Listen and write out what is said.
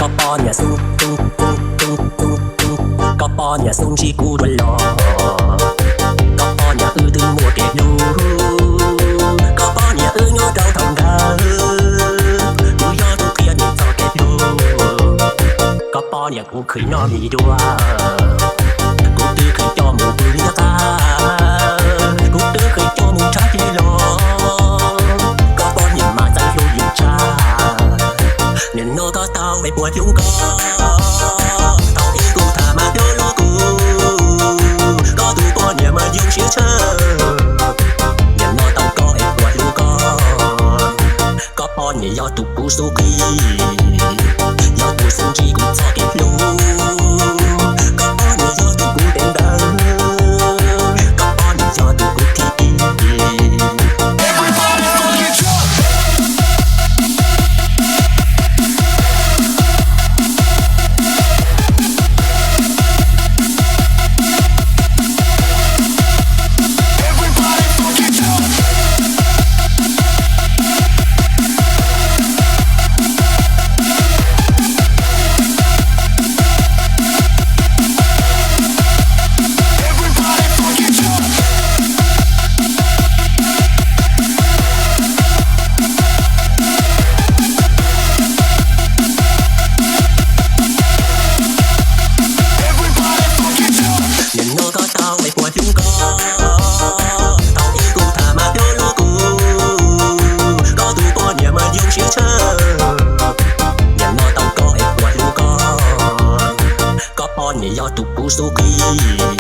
Koj poj niam xub, xub, xub, xub, xub, xub, koj poj niam xub ntsib kuv dua los. Koj poj niam wb twb muaj kev hlub, koj poj niam wb nyob rau thaum ntawd. Kuv yog tus qhia nws txoj kev hlub, koj poj niam kuv khwv noj mis dua. Kuv twb khwv coj mus pw liab qab, kuv twb khwv coj mus tshav kev los, koj poj niam mas txawj hlub yus tshaj. Nim no koj tau es puas hlub koj? Tau es kuv tham mas hlub hlub kuv, koj tus poj niam mas yoo siab tshaj. Nim no tau koj es puas hlub koj? Koj poj niam yog tus kuv xub qis, yog tus xub ntsib kuv txoj kev hlub. Koj poj niam yog tus kuv teev ntawv, koj poj niam yog tus kuv thib ib. Nim no koj tau es puas hlub koj? Tau es kuv tham mas hlub hlub kuv, koj tus poj niam mas yoo siab tshaj. Nim no tau koj es puas hlub koj? Koj poj niam yog tus kuv xub qis,